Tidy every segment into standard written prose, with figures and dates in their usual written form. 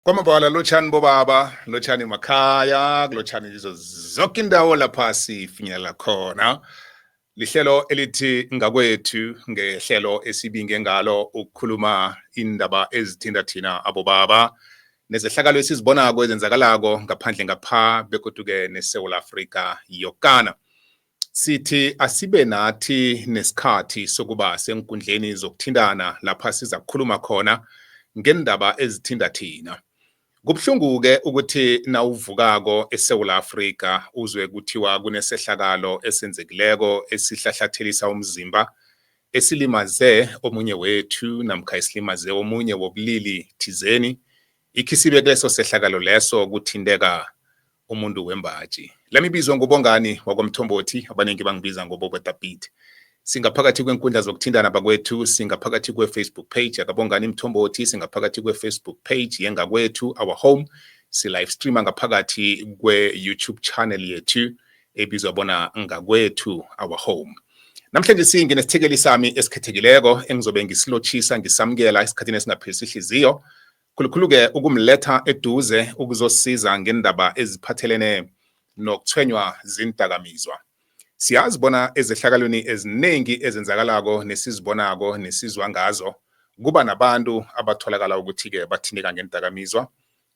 Kwamambala, lotshani bobaba, lotshani makhaya, lotshani izo zonke indawo lapha sifinyelela khona. Lihlelo elithi Ngakwethu, ngehlelo esibinge ngalo ukukhuluma indaba ezithinta thina abobaba nezehlakalo esizibonako ezenzakalako ngaphandle ngapha begodu-ke neSewula Afrika yokana. Sithi asibe nathi nesikhathi sokuba senkundleni zokuthintana lapha siza kukhuluma khona ngendaba ezithinta thina. Kubuhlungu-ke ukuthi nawuvukako eSewula Afrika uzwe kuthiwa kunesehlakalo esenzekileko esihlahlathelisa umzimba, esilimaze omunye wethu namkha esilimaze omunye wobulili thizeni, ikhisibe kuleso sehlakalo leso kuthinteka umuntu wembaji. Lami ibizwa nguBongani wakwamthombothi, abaningi bangibiza ngoBobo Tapiti. Singaphakathi kwenkundla zokuthintana bakwethu, singaphakathi kwe-Facebook page yakabongani Mthombothi, singaphakathi kwe-Facebook page yengakwethu Our Home, si-live streamer ngaphakathi kwe-YouTube channel yethu ebizwa bona Ngakwethu Our Home. Namhlanje singinesithekeli sami esikhethekileko engizobe ngisilotshisa, ngisamukela esikhathini esingaphelisi ihliziyo, khulukhulu-ke ukumletha eduze ukuzosiza ngendaba eziphathelene nokuthwenywa zindakamizwa. Siyazi bona ezehlakalweni eziningi ezenzakalako nesizibonako nesizwa ngazo, kuba nabantu abatholakala ukuthi-ke bathinteka ngendakamizwa.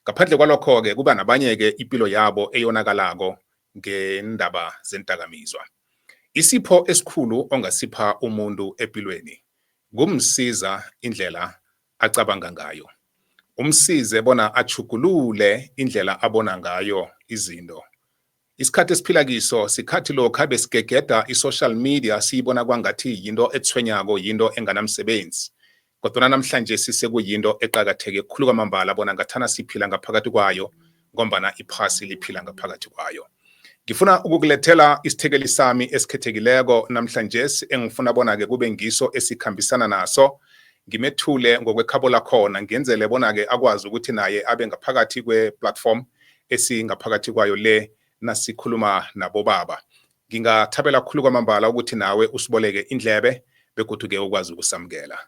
Ngaphandle kwalokho-ke kuba nabanye-ke impilo yabo eyonakalako ngendaba zendakamizwa. Isipho esikhulu ongasipha umuntu empilweni kumsiza indlela acabanga ngayo. Umsize bona achugulule indlela abona ngayo izinto. Isikhathi esiphila kiso sikhathi lokha besigegeda i-social media, siyibona kwangathi yinto ethwenyako, yinto enganamsebenzi. Kodwa namhlanje sisekuyinto eqakatheke khulu kwamambala bona ngathana siphila ngaphakathi kwayo, ngombana iphasi liphila ngaphakathi kwayo. Ngifuna ukukulethela isithekeli sami esikhethekileko namhlanje, engifuna bona-ke kube ngiso esikhambisana naso. Ngimethule ngokwekhabo lakhona, ngenzele bona-ke akwazi ukuthi naye abe ngaphakathi kwe-platform esingaphakathi kwayo le nasikhuluma nabobaba. Ngingathabela khulu kwamambala ukuthi nawe usiboleke indlebe begodu-ke ukwazi ukusamukela.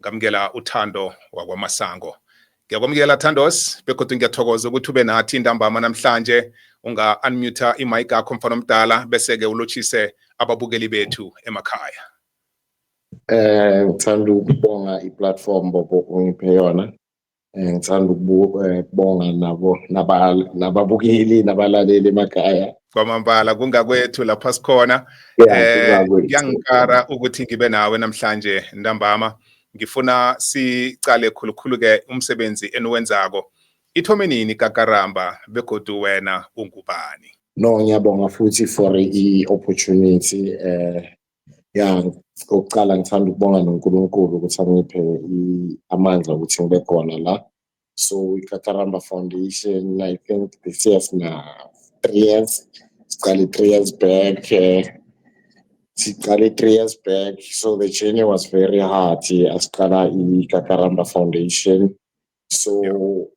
Ngamukela uThando wakwaMasango. Ngiyakwamukela Thandos, begodu ngiyathokoza ukuthi ube nathi ntambama namhlanje. Unga-unmute imic yakho, mfana omdala, bese-ke ulotshise ababukeli bethu emakhaya. Ngithanda ukubonga i-platform Bobo ungiphe yona. Ngithanda ukubonga nabo nababukeli nabalaleli emakhaya. Kwamambala kungakwethu lapha sikhona. Kuyangikara ukuthi ngibe nawe namhlanje ntambama. Ngifuna sicale khulukhulu ke umsebenzi eniwenzako. Ithome nini Kakaramba, begodu wena ungubani? No, ngiyabonga futhi for i-opportunity. Ya, okokuqala ngithanda ukubonga noNkulunkulu ukuthi angiphe amandla ukuthi ngibe khona la. So iKakaramba Foundation, I think this year sina 3 years. Siqale 3 years back. Siqale 3 years back. So the journey was very hard. Asiqala iKakaramba Foundation. So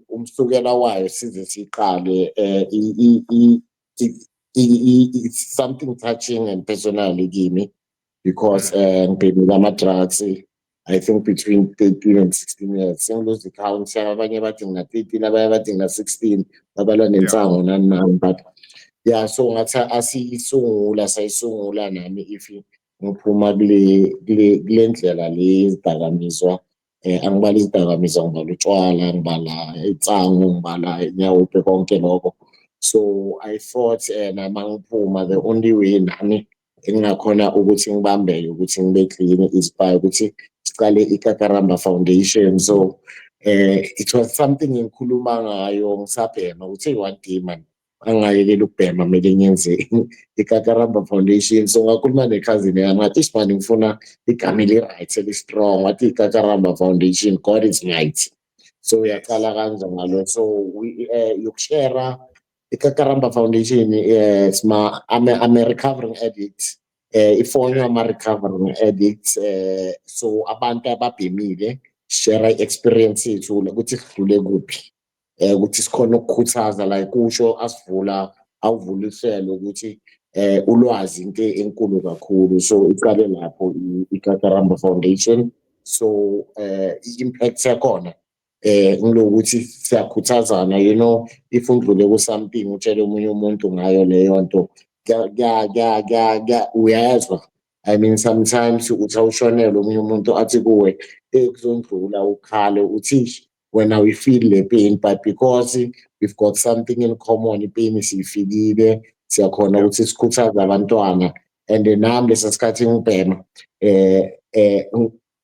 umsukela wayo size siqale it's something touching and personally kimi because ngibhemile ama-drugs, I think between 13 and 16 years. Sengiluze count, abanye bathi ngina 13, abanye bathi ngina 16, babalwa nensango nani nani, but yeah, so ngathi asiyisungula, sayisungula nami if ngiphuma kule ndlela le yezidakamizwa. Angibali izidakamizwa, ngibala utshwala, ngibala insangu, ngibala inyaope, konke lokho. So I thought nami ngiphuma, the only way nami engingakhona ukuthi ngibambeke ukuthi ngibe clean is by ukuthi sicale iKakaramba Foundation. So it was something engikhuluma ngayo ngisabhema ukuthi one day man angayekela ukubhema kumele ngenze iKakaramba Foundation. So ngakhuluma ne-cousin yami, ngathi, "Ish man, ngifuna igama eli-right, eli-strong." Wathi iKakaramba Foundation, God is mighty. So yaqala kanjalo. So we yokushare iKakaramba Foundation, sma I'm a recovering addict. Ifonywa ama-recovering addicts, so abantu ababhemile, share i-experience yethu ukuthi sidlule kuphi, ukuthi sikhona ukukhuthaza, like kusho asivula awuvula uhlelo ukuthi ulwazi into enkulu kakhulu. So iqale lapho iKakaramba Foundation. So i-impact yakhona Ngilokuthi siyakhuthazana, if undlule ku-something, utshele omunye umuntu ngayo leyo nto, uyezwa. I mean, sometimes uthi awushonelwe, omunye umuntu athi kuwe, "Hey, kuzondlula," ukhale uthi, "Ish," wena we feel le pain, but because we've got something in common, ipain siyifikile, siyakhona ukuthi sikhuthaze abantwana. And nami lesa sikhathi ngibhema,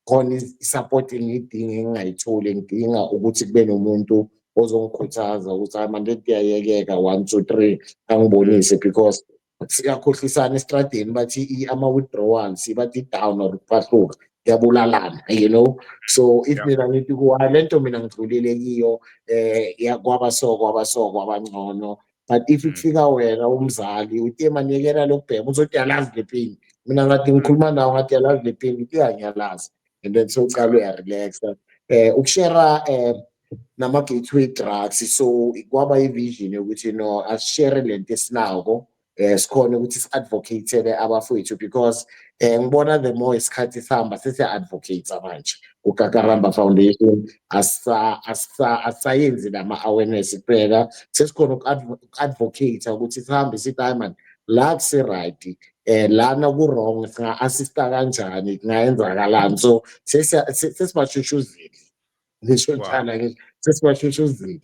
khona i-support engiyidinga engingayitholi, ngidinga ukuthi kube nomuntu ozongikhuthaza ukuthi, "Hayi mani, lento iyayekeka, one, two, three," angibonise, because siyakhohlisana estradeni, bathi ama-withdrawals, bathi down or ukuphahluka kuyabulalana. So if mina ngithi kuwe, "Hayi, lento mina ngidlulile kiyo, kwaba so, kwaba so, kwabangcono," but if kufika wena umzali uthi, "Mani, yekela lokubhema," uzothi, "Yalazi le pain." Mina ngathi ngikhuluma nawe, ngathi, "Yalazi le pain?" Uthi, "Ya, ngiyalazi," and then sowucala uyarelaxa, ukushare nama-gateway drugs. So kwaba i-vision yokuthi no, asishare lento esinako, sikhone ukuthi si-advocate abafowethu, because ngibona the more isikhathi sihamba, sesiya-advocate manje kuKakaramba Foundation, asayenzi nama-awareness kuphela, sesikhona uku-advocate ukuthi sihambe sithi, "Hayi man, la kuse-right, lana ku-wrong, singa-assista kanjani, kungayenzakalani?" So sesibashushuzile, ngisho njalo, ngisho sesibashushuzile.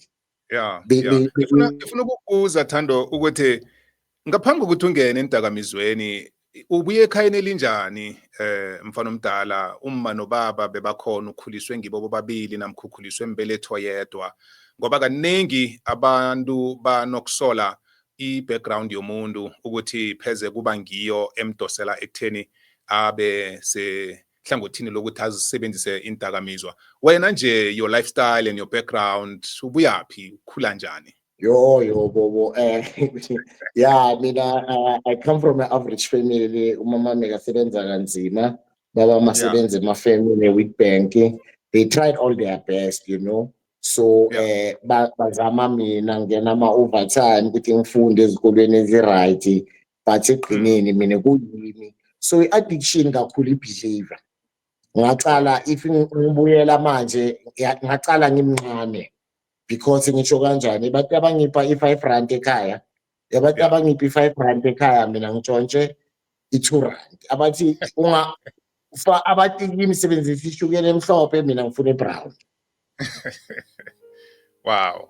Ngifuna ukukubuza, Thando, ukuthi ngaphambi kokuthi ungene endakamizweni, ubuye ekhayeni elinjani, mfana omdala? Umma nobaba bebakhona? Ukhuliswe ngibo bobabili namkha ukhuliswe mbelethi oyedwa? Ngoba kaningi abantu banokusola i-background yomuntu ukuthi pheze kuba ngiyo emdosela ekutheni abe sehlangothini lokuthi azisebenzise indakamizwa. Wena nje, your lifestyle and your background, ubuyaphi, ukhula njani? Yo yo bobo, yeah, mina I come from an average family. Umama bekasebenza kanzima, baba masebenza emafemini e-Witbank. They tried all their best. So bazama mina ngena ama-overtime ukuthi ngifunde ezikolweni ezi-right, but ekugcineni mina kuyimi. So i-addiction kakhulu i-behavior. Ngacala, if ngibuyela manje, ngacala ngimncane, because ngisho kanjani, bathi abangipha i-R5 ekhaya, yabathi abangipha i-R5 ekhaya, mina ngitshontshe i-R2. Abathi unga fa, abathi kimi sebenzisa ishukela emhlophe, mina ngifuna i-brown.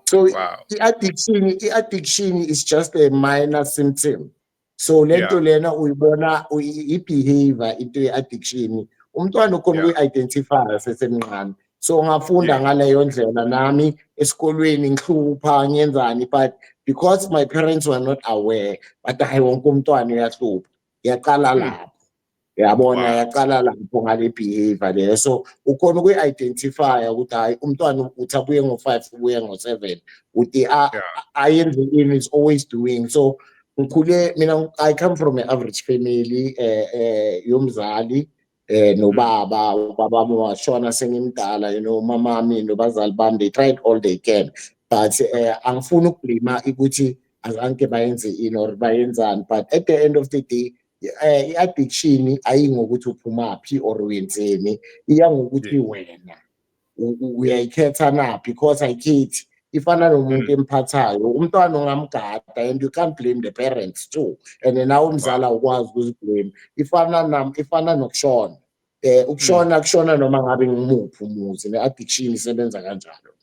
So i-addiction is just a minor symptom. So lento lena uyibona i-behavior, into ye-addiction umntwana ukhona ukuyi-identify sesemncane. So ngafunda ngaleyo ndlela nami esikolweni, ngihlupha, ngiyenzani, but because my parents were not aware, but hayi, wonke umntwana uyahlupha, yaqala lapho, yabona. Yaqala lapho ngale behavior leyo. So ukhona ukuyi-identify ukuthi hayi, umntwana uthi abuye ngo-5, ubuye ngo-7, uthi ayenze ini, is always doing. So ngikhule mina, I come from an average family, yomzali nobaba. Ubaba wami washona sengimdala. Mamami nobazali bami, they tried all they can, but angifuni ukublame ukuthi azange bayenze ini or bayenzani, but at the end of the day, i-addiction ayingokuthi uphumaphi or wenzeni, iya ngokuthi wena uyayikhetha na, because ayikhethi, ifana nomuntu emphathayo umntwana, ungamgada, and you can't blame the parents too, and nawe umzali awukwazi ukuziblame. Ifana nam, ifana nokushona, ukushona kushona noma ngabe ngimuphi umuzi, ne-addiction isebenza kanjalo.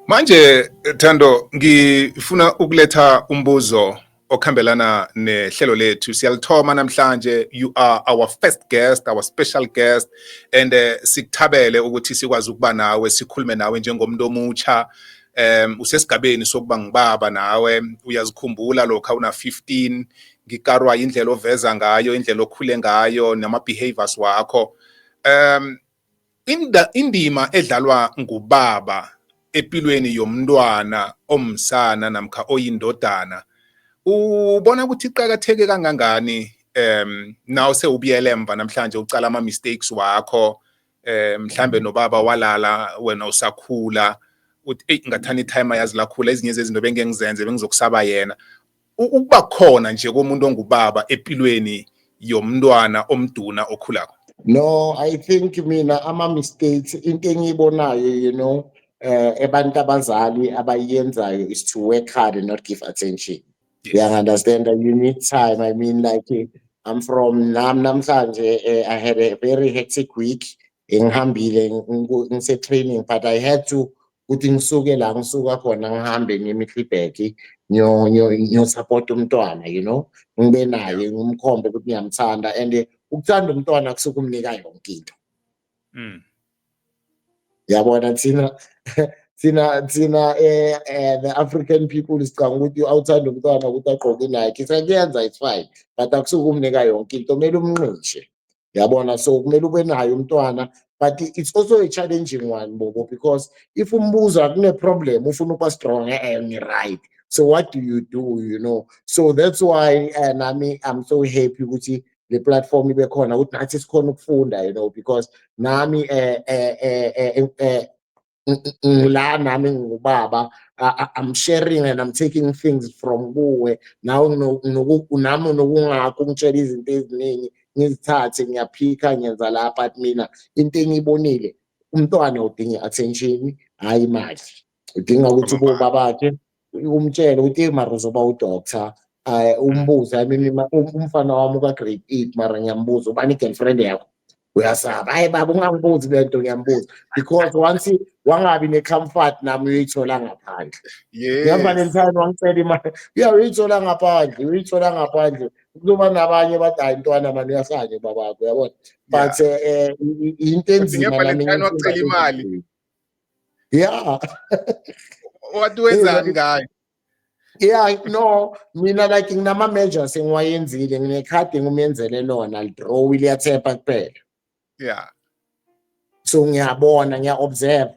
Manje Thando, ngifuna ukuletha umbuzo okhambelana nehlelo lethu. Siyalithoma namhlanje. You are our first guest, our special guest, and sikuthabele ukuthi sikwazi ukuba nawe, sikhulume nawe njengomuntu omutsha. Usesigabeni sokuba ngibaba nawe, uyazikhumbula lokho una 15. Ngikarwa indlela oveza ngayo, indlela okhule ngayo nama behaviors wakho. Indima edlalwa ngubaba empilweni yomntwana omsana namkha oyindodana, ubona ukuthi iqakatheke kangangani? Nawe sewubuyele emva namhlanje, ucala ama mistakes wakho, mhlambe nobaba walala wena usakhula, uthi, "Ey, ngathana i-timer yazi lakhula, ezinye zezinto bengizenze bengizokusaba yena." Ukuba khona nje komuntu ongubaba empilweni yomntwana omduna okhulako. No, I think mina ama mistakes, into engiyibonayo, Abantu abazali abayenzayo is to work hard and not give attention. You understand that you need time. I mean, like, I'm from nam namhlanje, I had a very hectic week. Ngihambile ngise training, but I had to ukuthi ngisuke la ngisuka khona, ngihambe ngiye eMiddelburg, ngiyo support umntwana, ngibe naye, ngimkhombe ukuthi ngiyamthanda, and ukuthanda umntwana kusuke umnika yonke into. Yabona, thina the African people sicabanga ukuthi awuthanda umntwana ukuthi agqoke iNike. Sekuyenza, it's fine, but akusuke umnika yonke into, kumele umnqishe, yabona? So kumele ube naye umntwana, but it's also a challenging one, Bobo, because if umbuza kune problem, ufuna ukuba strong, ngi-right. So what do you do? So that's why nami I'm so happy ukuthi le platform ibe khona, ukuthi nathi sikhona ukufunda, because nami ngila, nami ngubaba. I'm sharing and I'm taking things from kuwe nawe, nami nokungakho ungitshela izinto eziningi, ngizithathe, ngiyaphika, ngiyenza la. But mina into engiyibonile, umntwana udinga i-attention, hhayi imali. Udinga ukuthi ube ubabakhe, umtshele ukuthi mara uzoba udoctor, umbuze. I mean, umfana wami uka-grade 8, mara ngiyambuza, "Ubani i-girlfriend yakho?" Uyasaba. "Hayi baba, ungangibuzi le nto." Ngiyambuza because once wangabi ne-comfort nami, uyoyithola ngaphandle. Nge-Valentine wangicela imali, ya, uyithola ngaphandle, uyithola ngaphandle. Kuzoba nabanye bathi, "Hayi ntwana mani, uyahlanya babakho," uyabona? But into enzima nami. Nge-Valentine wakucela imali? Yeah. Wathi wenzani ngayo? Yeah, no, mina like nginama-measures engiwayenzile. Nginekhadi engimenzele lona, li-draw, liyathepha kuphela. So ngiyabona, ngiya-observe,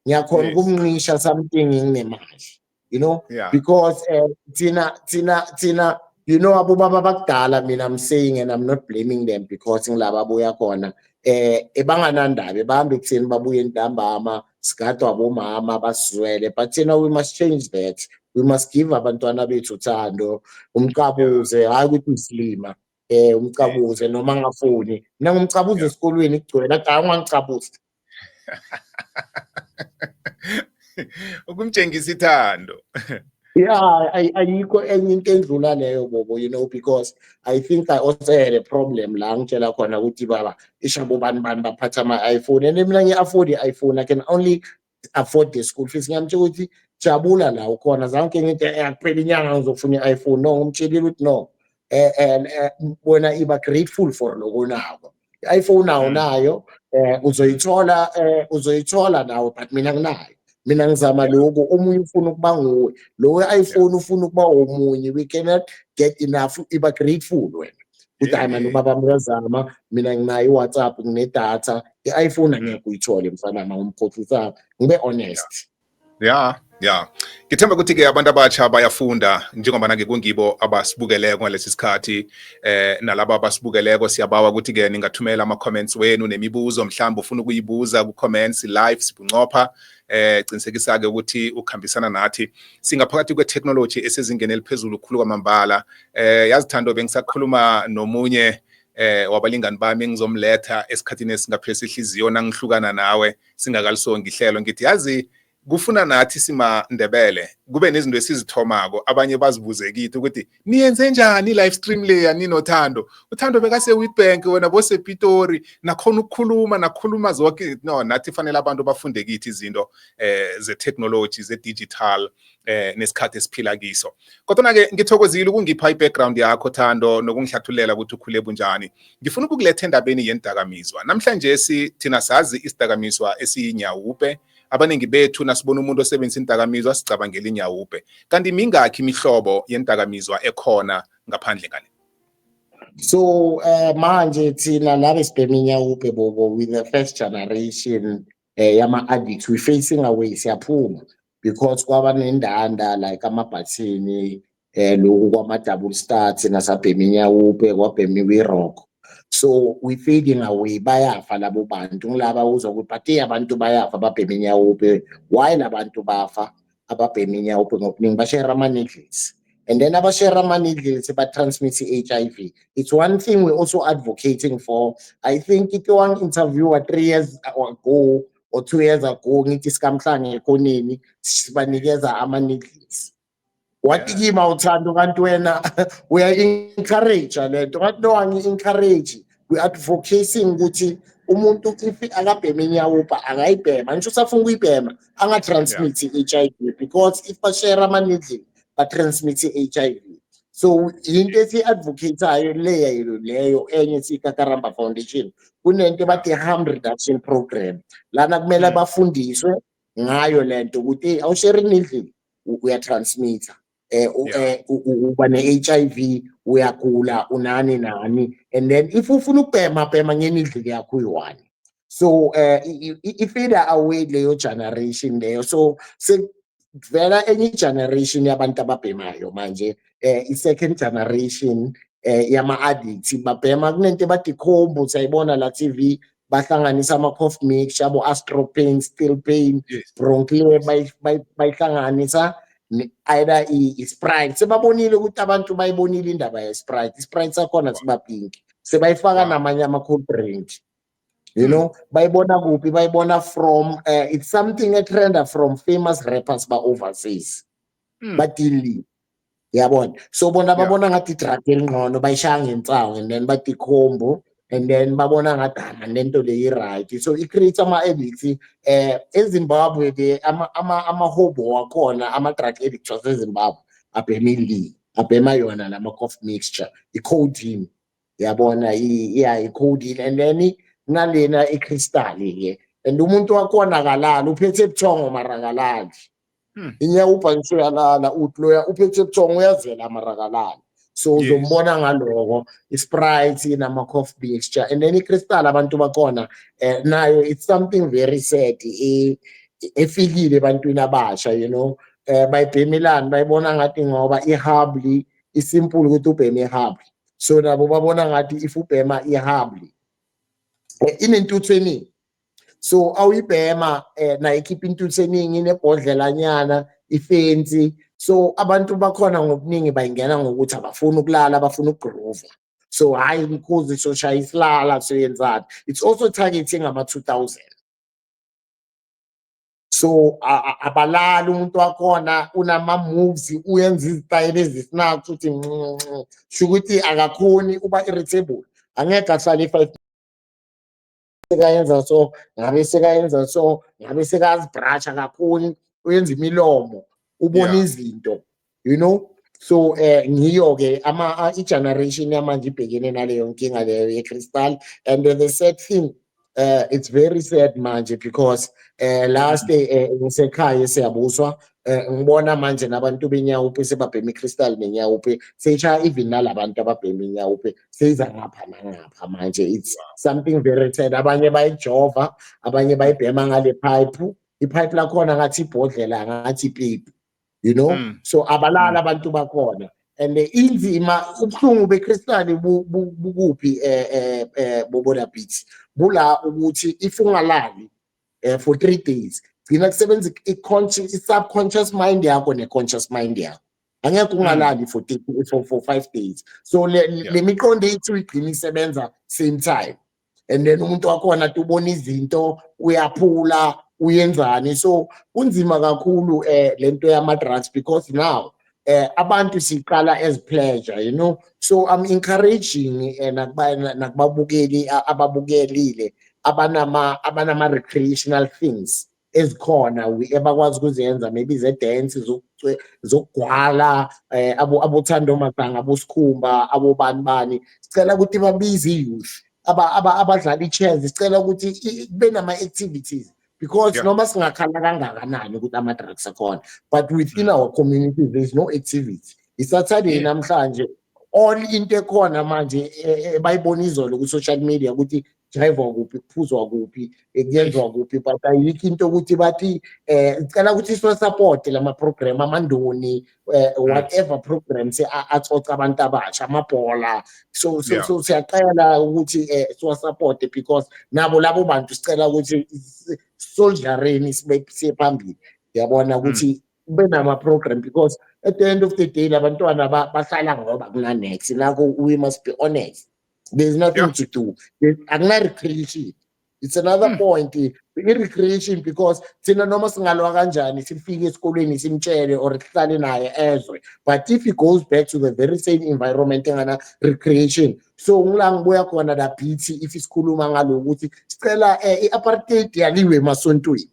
ngiyakhona ukumncisha something nginemali because thina abobaba bakudala, mina I'm saying, and I'm not blaming them, because ngilaba abuya khona ebanganandaba, bahambe ekuseni, babuye ntambama, sigadwa abomama basizwele. But thina we must change that. We must give abantwana bethu uthando, umcabuze, hayi ukuthi usilima, umcabuze noma ngafuni. Mina ngumcabuze esikolweni kugcwele, athi, "Hayi, ungangicabuzi." Ukumtshengisa ithando. Yeah, ayikho enye into endlula leyo, Bobo, because I think I also had a problem la ngitshela khona ukuthi, "Baba, ishabo bani bani baphatha ama-iPhone," and mina ngiyi-afford i-iPhone, I can only afford the school fees. Ngiyamtshela ukuthi jabula la ukhona, zange ngithi akuphela inyanga ngizofuna i-iPhone. No, ngimtshelile ukuthi no, and wena iba grateful for lokho nako. I-iPhone awunayo, uzoyithola, uzoyithola nawe, but mina nginayo. Mina ngizama lokhu, omunye ufuna ukuba nguwe lo we-iPhone, ufuna ukuba omunye. We cannot get enough. Iba grateful wena ukuthi hayi mani, ubaba uyazama, mina nginayo i-WhatsApp, nginedatha, i-iPhone angeke uyithole, mfana. Ngumkhohlisanga, ngibe honest. Yeah. Ngithemba ukuthi-ke abantu abatsha bayafunda njengoba ke kungibo abasibukeleko ngalesi sikhathi, nalabo abasibukeleko siyabawa ukuthi-ke ningathumela ama-comments wenu nemibuzo mhlawumbe ufuna ukuyibuza ku-comments live sibunqopha. Qinisekisa-ke ukuthi ukhambisana nathi, singaphakathi kwe-technology esezingeni eliphezulu khulu kwamambala. Yazi Thando, bengisakhuluma nomunye wabalingani bami engizomletha esikhathini esingaphesi ihliziyo nangihlukana nawe singakalisongi ihlelo, ngithi yazi kufuna nathi simaNdebele kube nezinto esizithomako, abanye bazibuze kithi ukuthi niyenze njani i-live stream leya ninoThando. UThando bekase-Witbank, wena bosePitori, nakhona ukukhuluma nakhuluma zonke. No, nathi fanele abantu bafunde kithi izinto ze-technology, ze-digital, nesikhathi esiphila kiso. Kodwa-ke ngithokozile ukungipha i-background yakho, Thando, nokungihlathulela ukuthi ukhule bunjani. Ngifuna ukukuletha endabeni yendakamizwa. Namhlanje thina sazi isidakamizwa esiyinyawupe. Abaningi bethu nasibona umuntu osebenzisa indakamizwa sicabangela inyawupe, kanti mingakhi imihlobo yendakamizwa ekhona ngaphandle ngale? So manje thina laba sibhema inyawupe, Bobo, with the first generation yama addicts, we facing away, siyaphuma because kwaba nendanda like amabhathini, lokhu kwama double star. Thina sabhema inyawupe, kwabhemiwa i-rock, so we fading away. Bayafa labo bantu, ngilaba uzwa ukuthi but abantu bayafa babhema inyawupe. Why labantu bafa ababhema inyawupe ngobuningi? Bashare ama-needles, and then abashare ama-needles ba-transmit i-HIV. It's one thing we're also advocating for. I think ike wangi-interviewa 3 years ago. or 2 years ago, ngithi sikamhlanga ekoneni sibanikeza ama-needles. Wathi kimi, "Awuthanda kanti wena uya-encourage le nto." Ngathi, "No, angi-encourage, we advocating ukuthi umuntu if akabhema inyaope angayibhema, ngisho usafuna ukuyibhema, angatransmit i-HIV, because if bashare ama-needle batransmit i-HIV." So yinto esiyi-advocate-ayo leyo. Leyo enye siyi-Kakaramba Foundation, kunento bathi harm reduction program lana kumele bafundiswe ngayo lento ukuthi, hey, awushare needle uyatransmitha, uba ne-HIV, uyagula, unani nani. And then if ufuna ukubhema, bhema nge-needle yakho uyi-one. So i-fade away leyo generation leyo. So sekuvela enye generation yabantu ababhemayo manje, i-second generation yama-addicts babhema. Kunento ebathi combo, siyayibona la TV, bahlanganisa ama-cough mixture, abo-Astropain, Steel Pain, Broncleer, bayihlanganisa either i-Sprite. Sebabonile ukuthi abantu bayibonile indaba ye-Sprite, i-Sprite sakhona siba pink, sebayifaka namanye ama-cold drink, you know. Bayibona kuphi? Bayibona from it's something etrenda from famous rappers ba-overseas, badili yabona. So bona babona ngathi i-drug elingcono, bayishaya ngensangu and then bathi combo, and then babona ngathi, ah, lento le i-right. So i-create ama-addicts eZimbabwe ke, amahobo wakhona, ama-drug addicts waseZimbabwe abhema ili abhema yona lama-cough mixture, i-codeine yabona, yeah, i-codeine, and then nalena i-crystal ke. And umuntu wakhona akalali, uphethe ebuthongo mara akalali. Inyaope ngisho uyalala, uthi loya uphethe ebuthongo, uyazela mara akalali. So uzombona ngaloko, i-Sprite nama-cough mixture and then i-crystal. Abantu bakhona nayo it's something very sad efikile ebantwini abasha. Bayibhemelani? Bayibona ngathi ngoba i-hubbly isimple ukuthi ubheme i-hubbly, so nabo babona ngathi if ubhema i-hubbly inentuthu eningi, so awuyibhema nayo ikhipha intuthu eningi, inebhodlelanyana i-fancy. So abantu bakhona ngobuningi bayingena ngokuthi abafuni ukulala, bafuna ukugroova. So hhayi mkhuzi, soshaya isilala, soyenzani. It's also targeting ama-2000, so abalali. Umuntu wakhona unama-moves, uyenza izitayela ezisnacks, uthi sho ukuthi akakhoni, uba irritable, angeke ahlale i-5, sekayenza so, ngabe sekayenza so, ngabe sekazibrasha, akakhoni, uyenza imilomo, ubona izinto. So ngiyo ke ama i-generation yamanje ibhekene naleyo nkinga leyo ye-crystal. And the sad thing, it's very sad manje because last ngisekhaya siyabuswa, ngibona manje nabantu benyaope sebabhema i-crystal nenyaope seyishaya, even nalabantu ababhema inyaope seyiza ngapha nangapha manje. It's something very sad. Abanye bayijova, abanye bayibhema ngale pipe, ipipe lakhona ngathi ibhodlela, ngathi ipipe. So abalali abantu bakhona and inzima, ubuhlungu be-crystal bukuphi, boboda beats bula ukuthi if ungalali for 3 days, gcina kusebenza i-conscious, i-subconscious mind yakho ne-conscious mind yakho. Angeke ungalali for 5 days. So le miqondo ethu igcina isebenza same time, and then umuntu wakhona athi ubona izinto, uyaphula, uyenzani. So kunzima kakhulu lento yama drugs because now abantu siqala as pleasure. So I'm encouraging nakubabukeli ababukelile abanama recreational things ezikhona ebakwazi ukuzenza, maybe ze-dance, zokugwala, aboThando Madlanga, abosikhumba, abobani bani. Sicela ukuthi babize i-youth abadlala i-chess. Sicela ukuthi kube nama-activities because noma singakhala kangakanani ukuthi ama-drugs akhona, but within our community there is no activity. I-Saturday namhlanje, all into ekhona manje bayibona izolo ku-social media ukuthi jive kuphi, kuphuzwa kuphi, kuyenziwa kuphi, but ayikho into ukuthi bathi cela ukuthi siwa-support lama program, amandoni, whatever programs atsoca abantu abasha, amabhola. So so siyacela ukuthi siwa-support because nabo labo bantu sicela ukuthi soldiereni sibe siye phambili, yabona, ukuthi kube nama program because at the end of the day labantwana bahlala ngoba kuna next nakho. We must be honest, there's nothing to do. Akuna recreation. It's another point, i-recreation, because thina noma singalwa kanjani, sifike esikolweni simtshele or sihlale naye ezwe, but if he goes back to the very same environment engana recreation, so ngila ngibuya khona la bithi if isikhuluma ngalo ukuthi sicela i-apartheid yaliwe emasontweni.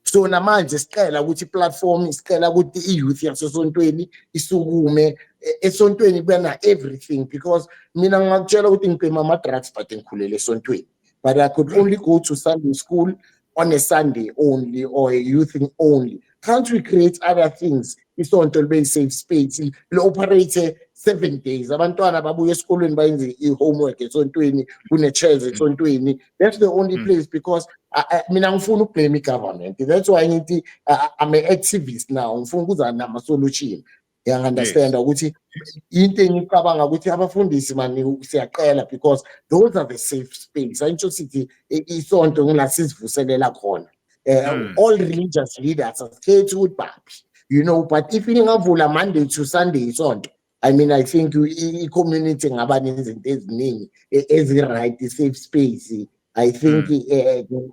So namanje sicela ukuthi i-platform, sicela ukuthi i-youth yasesontweni isukume. Esontweni kubena everything, because mina ngingakutshela ukuthi ngibhema ama-drugs, but ngikhulele esontweni, but I could only go to Sunday school on a Sunday only or a youth thing only. Can't we create other things? Isonto libe yi-safe space, li-operate 7 days, abantwana babuye esikolweni bayenze i-homework esontweni, kune-chairs esontweni. That's the only place, because mina ngifuna uku-blame i-government. That's why ngithi I'm an activist now, ngifuna ukuza nama-solution. Uyangi-understand ukuthi into engicabanga ukuthi abafundisi mani siyaqela, because those are the safe space. Ayitsho sithi isonto ngila sizivuselela khona. All religious leaders, asikhethi ukuthi baphi, but if ingavula Monday to Sunday isonto, I mean, I think i-community ngaba nezinto eziningi ezi-right, safe space. I think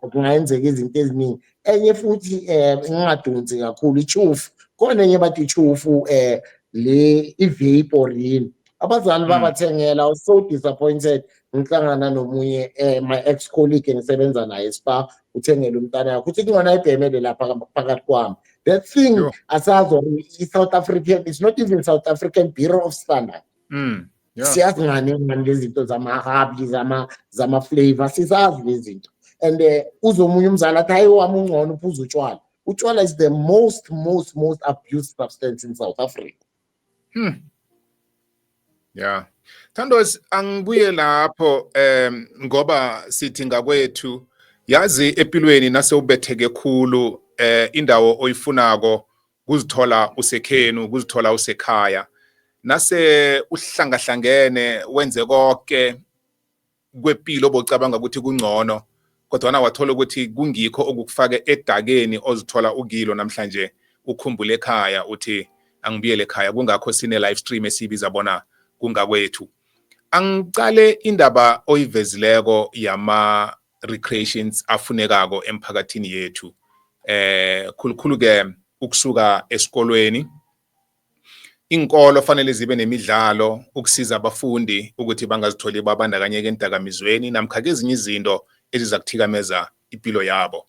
kungayenzeka izinto eziningi. Enye futhi, ngingadonsi kakhulu, ichufu khona, enye bathi ichufu, le i-vape or yini, abazali babathengela. I was so disappointed ngihlangana nomunye my ex colleague engisebenza naye spa, uthengele umntana yakhe, uthi kungona ibhemele lapha phakathi kwami that thing. Asazi or i-South African, it's not even South African Bureau of Standard. Siyazi ngani ngani lezi zinto zama-hubbly, zama-flavor, sisazi lezi zinto. And uzomunye umzali athi, "Hayi, wami ungcono uphuza utshwala." Utshwala is the most most most abused substance in South Africa. Yeah. Thandos, angibuye lapho ngoba sithi ngakwethu, yazi empilweni nase ubetheke khulu, indawo oyifunako kuzithola usekhenu, kuzithola usekhaya. Nase uhlangahlangene, wenze konke kwepilo obocabanga ukuthi kungcono, kodwa wathola ukuthi kungikho okukufake edakeni ozithola ukilo namhlanje, ukhumbule ekhaya, uthi angibuyele ekhaya. Kungakho sine live stream esibiza bona kungakwethu. Angicale indaba oyivezileko yama recreations afunekako emphakathini yethu, khulukhulu ke ukusuka esikolweni. Inkolo fanele zibe nemidlalo ukusiza abafundi ukuthi bangazitholi babandakanyeka endakamizweni namkha kezinye izinto eziza kuthikameza impilo yabo.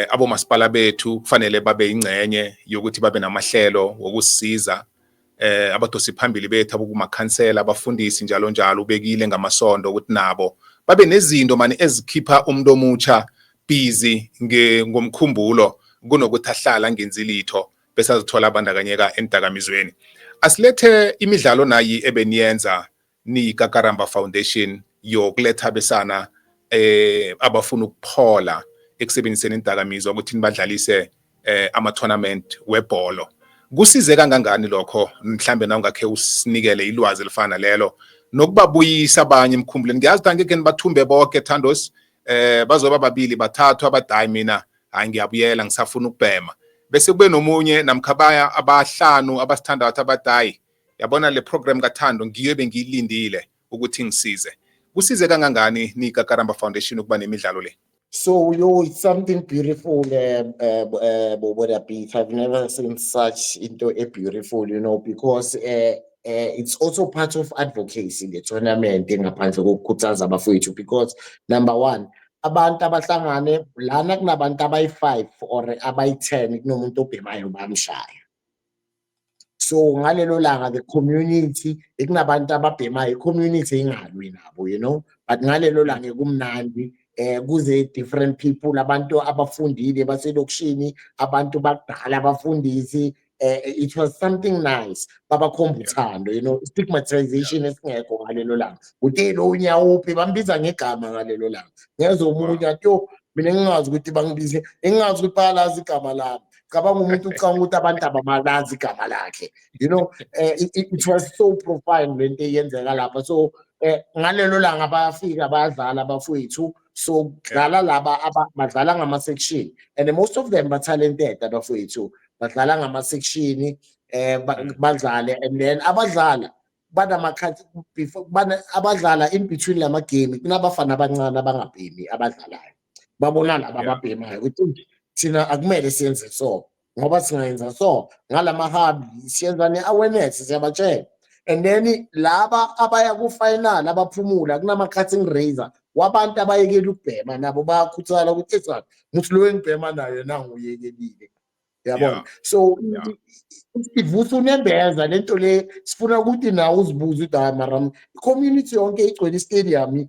Abomasipala bethu kufanele babe ingcenye yokuthi babe namahlelo wokusisiza abadosi phambili bethu, abokumakhansela, abafundisi, njalo njalo. Ubekile ngamasondo ukuthi nabo babe nezinto mani ezikhipha umuntu omutsha busy ngomkhumbulo kunokuthi ahlala angenzi litho bese azithola abandakanyeka endakamizweni. Asilethe imidlalo nayi ebeniyenza niyiKakaramba Foundation yokuletha besana abafuna ukuphola ekusebenziseni indakamizwa, ukuthi nibadlalise ama-tournament webholo. Kusize kangangani lokho? Mhlambe na ungakhe usinikele ilwazi elifana lelo nokubabuyisa abanye emkhumbulweni. Ngiyazi ukuthi angeke nibathumbe bonke, Thandos, bazoba babili, bathathu abadayi, "Mina hayi, ngiyabuyela, ngisafuna ukubhema," bese kube nomunye namkha baya abahlanu, abasithandathu abadayi, "Yabona le program kaThando ngiyo ebengiyilindile ukuthi ngisize." Kusize kangangani niyiKakaramba Foundation ukuba nemidlalo le? So, yo, it's something beautiful, Boboda Beat. I've never seen such into a beautiful, because it's also part of advocacy, the tournament, ngaphandle kokukhuthaza abafowethu, because number one, abantu abahlangane lana kunabantu abayi-5 or abayi-10, kunomuntu obhemayo bamshaya. So ngalelo langa the community ekunabantu ababhemayo, i-community ingalwi nabo, but ngalelo langa kumnandi, kuze different people, abantu abafundile baselokishini, abantu bakudala, abafundisi. It was something nice, babakhomba uthando, stigmatization esingekho ngalelo langa. Uthe lo unyawuphi, bambiza ngegama ngalelo langa. Ngezwe omunye athi, "Yo, mina ngingazi ukuthi bangibize, ngingazi ukuthi bayalazi igama lami." Cabanga umuntu ucabanga ukuthi abantu abamalazi igama lakhe. It was so profound lento eyenzeka lapha. So ngalelo langa bayafika, bayadlala abafowethu. So kudlala laba badlala ngama-section, and most of them ba-talented abafowethu, badlala ngama-section, badlale, and then abadlala Banamakhathi before bana abadlala in between lama game, kunabafana abancane abangabhemi abadlalayo, babona laba ababhemayo ukuthi thina akumele siyenze so, ngoba singayenza so ngalama-hubbly siyenza ne-awareness, siyabatshela. And then laba abaya ku-final abaphumula kunama-curtain raiser wabantu abayekela ukubhema, nabo bayakhuthala ukuthi esa muthi lo engibhema nayo nanguyekelile, yabona. So ivusa unembeza lento le. Sifuna ukuthi nawe uzibuze ukuthi hayi mara i-community yonke igcwele i-stadium,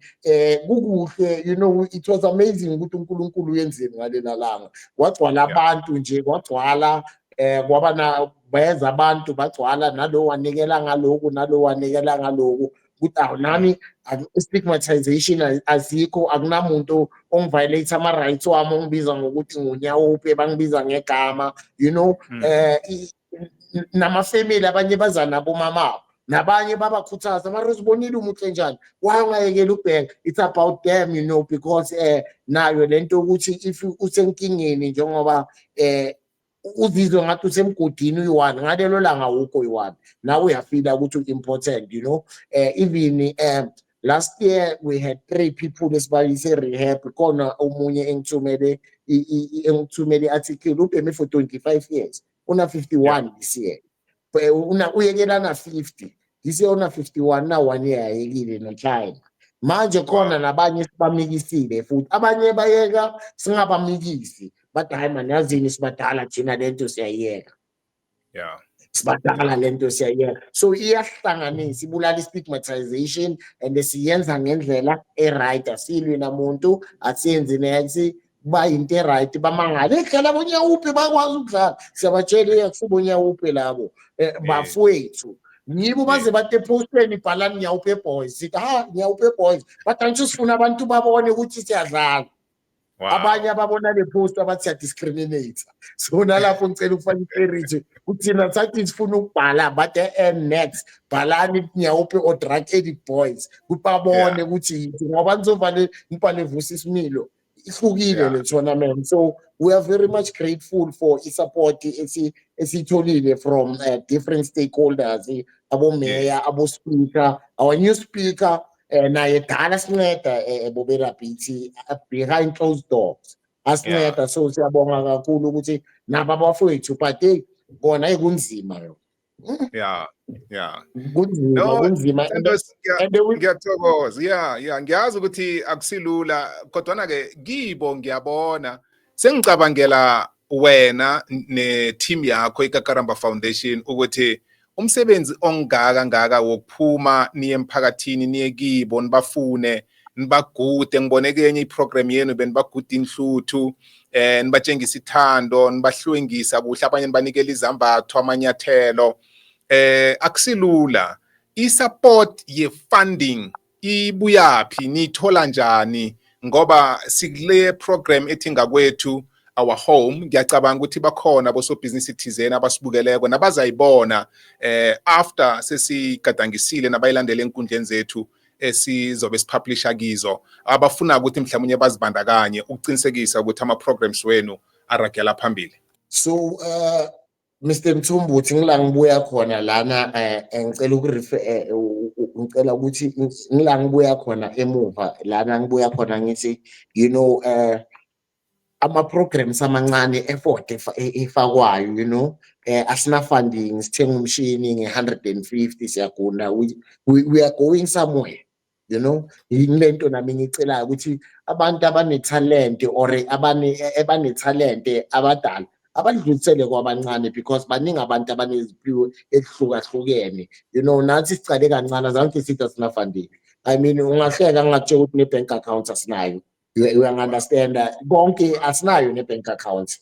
kukuhle. It was amazing ukuthi uNkulunkulu uyenzeni ngalela langa. Kwagcwala abantu nje, kwagcwala, kwaba na beza abantu bagcwala, nalo wanikela ngaloku, nalo wanikela ngaloku, ukuthi awu nami stigmatization azikho, akunamuntu ongiviolate ama-rights wami, ongibiza ngokuthi ngunyawupe, bangibiza ngegama. Nama-family abanye baza nabo mama, nabanye babakhuthaza, mara uzibonile umuhle njani, why ungayekeli ukubheka? It's about them, because nayo lento ukuthi if usenkingeni, njengoba uzizwe ngathi usemgodini uyi-one, ngalelo langa awukho uyi-one, nawe uyafila ukuthi u-important. Even last year we had three people esibayise rehab. Khona omunye engithumele i-article, ubheme for 25 years, una 51 this year. Una uyekela na 50 this year, una 51 na one year ayekile noChina. Manje khona nabanye sibamikisile futhi, abanye bayeka singabamikisi, bathi hayi man, yazini sibadala thina, lento siyayiyeka. Sibadala, lento siyayiyeka. So iyahlanganisa, ibulala i-stigmatization and siyenza ngendlela e-right, asilwi namuntu, asiyenzi nethi kuba yinto e-right. Bamangala idlala bonyawuphi, bakwazi ukudlala, siyabatshela iyakusuba labo bafowethu ngibo baze bathi eposteni bhalani "Nyawupe Boys", sithi ha "Nyawupe Boys", but angisho sifuna abantu babone ukuthi siyadlala. Abanye ababona le post abathi siya-discriminate, so nalapho ngicela ukufaka i-clarity kuthina sathi sifuna ukubhala, but next bhalani "Nyawupe or Drug Addict Boys" ukuthi babone ukuthi yithi, ngoba nizovale ngibhale "Vusa Isimilo", ihlukile le tournament. So we are very much grateful for i-support esiyitholile from different stakeholders, abomeya, abo-speaker, our new speaker, naye dala sinceda, boberabhithi behind closed doors asinceda. So siyabonga kakhulu ukuthi nabo abafowethu, but hey, kona hey, kunzima yo. Kunzima. No, kunzima. Santos, And ngiyathokoza. Yeah, ngiyazi ukuthi akusilula, kodwana ke kibo ngiyabona sengicabangela wena ne-team yakho iKakaramba Foundation ukuthi umsebenzi ongaka ngaka wokuphuma niye emphakathini, niye kibo, nibafune, nibagude. Ngibone kenye iprogram yenu benibaguda inhluthu, nibatshengisa ithando, nibahlwengisa kuhle, abanye nibanikela izambatho, amanyathelo. Akusilula. I-support ye-funding ibuyaphi? Niyithola njani? Ngoba sikule program ethi "Ngakwethu, Our Home", ngiyacabanga ukuthi bakhona abosobhizinisi thizeni abasibukeleko nabazayibona after sesigadangisile, nabayilandele enkundleni zethu esizobe sipublisha kizo, abafuna ukuthi mhlawumbe bazibandakanye ukuqinisekisa ukuthi ama-programs wenu aragela phambili. So Mr Mthombothi, ngila ngibuya khona lana, ngicela ukurefer, ngicela ukuthi ngila ngibuya khona emuva lana ngibuya khona, ngithi ama-programs amancane, effort efakwayo, asina funding, sithenga umshini nge-150, siyagunda. We are going somewhere. Yilento nami ngicelayo ukuthi abantu abane-talent or abane abanethalente abadala abadlulisele kwabancane, because baningi abantu abaneziphiwo ezihlukahlukene. Nathi sicale kancane, azange sithi asina funding. I mean, ungahleka ngingakutshela ukuthi ne-bank account asinayo. Uyangi-understand? Konke asinayo, ne-bank account,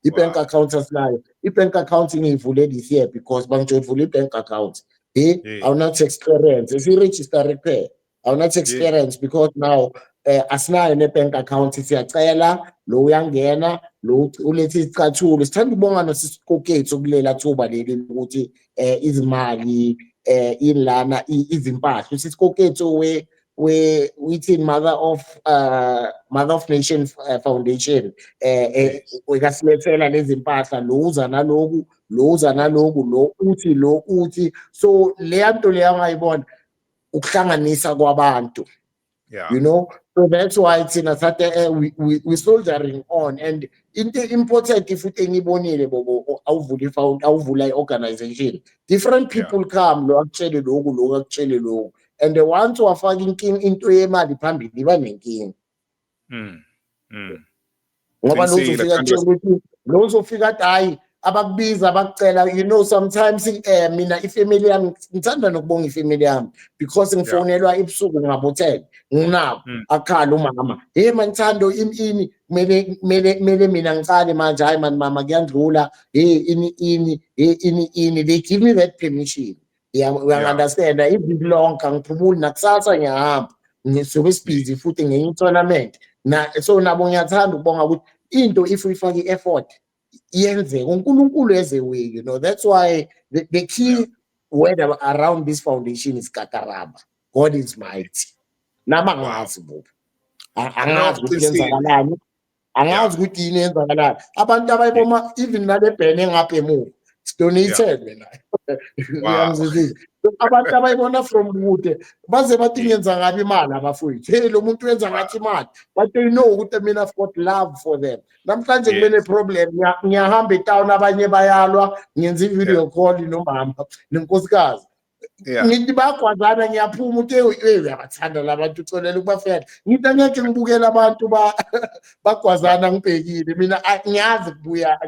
i-bank account asinayo. I-bank account ngiyivule this year because bangitshela uvule i-bank account, awuna-tax clearance, esiregister kuphela, awuna-tax clearance, because now asinayo ne-bank account. Siyacela lo uyangena, lo ulethe isicathulo. Sithanda ukubonga nosisiKoketso kulela thuba leli ukuthi izimali ilana, izimpahla, uSisikoketso we we withi Mother of Nation Foundation wekasilethela lezi mpahla, lo uza naloku, lo uza naloku, lo uthi, lo uthi. So leya nto leya ungayibona ukuhlanganisa kwabantu. So that's why thina sathe we soldiering on. And into important futhi engibonile, Bobo, awuvula awuvula i-organization, different people come, lo akutshele lokhu, lo akutshele lokhu, and the once wafaka inkinga, into yemali phambili, iba nenkinga. Ngoba lo Qinisile, uzofika Thandiwe. kutshela ukuthi lo uzofika athi hayi, abakubiza bakucela. Sometimes mina ifamily yami, ngithanda nokubonga ifamily yami because ngifonelwa ebusuku ngabo-10, nginabo. Akhala umama, "Hey man, Thando, ini ini, kumele mina ngicale manje." "Hayi man, mama, kuyandlula. Hey, ini ini, hey, ini ini." They give me that permission. Yeah, we understand. Iviki lonke angiphumuli, nakusasa ngiyahamba, ngisuke sibhizi futhi ngenye i-tournament na. So nabo ngiyathanda ukubonga ukuthi into, if uyifake i-effort, iyenzeka, uNkulunkulu eze way. That's why the key word around this foundation is Kakaramba, God is mighty. Nami angazi, Bobo, angazi ukuthi Qinisile. yenzakalani, angazi ukuthi yini yenzakalani. Abantu abayiboma, even nale bhene engapha emuva, it's donated mina. Uyangizwisisa? Abantu abayibona from kude baze bathi ngenza ngabi imali abafowethu, "Hey, lo muntu wenza ngathi imali," but they know ukuthi mina I've got love for them. Namhlanje kube ne-problem, ngiyahamba etown, abanye bayalwa, ngenza i-video call nomama nenkosikazi. Ngithi bayagwazana, ngiyaphuma, uthi, "Hey, uyabathanda la bantu, uxolele ukubafela." Ngithi angeke ngibukele abantu bagwazana ngibhekile mina. Ngiyazi kubuya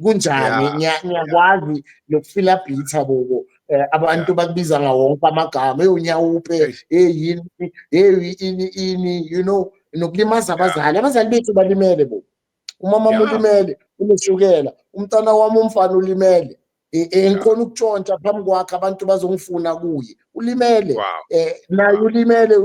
kunjani. Ngiyakwazi nokufila bitter, Bobo. Abantu bakubiza ngawonke amagama, "Hey, unyawupe." Eish. "Hey, yini, hey, ini ini," nokulimaza abazali. Abazali bethu balimele, bo. Umama ulimele, uneshukela. Umntana wami umfana ulimele. Ngikhona ukutshontsha phambi kwakhe, abantu bazongifuna kuye, ulimele. Naye ulimele,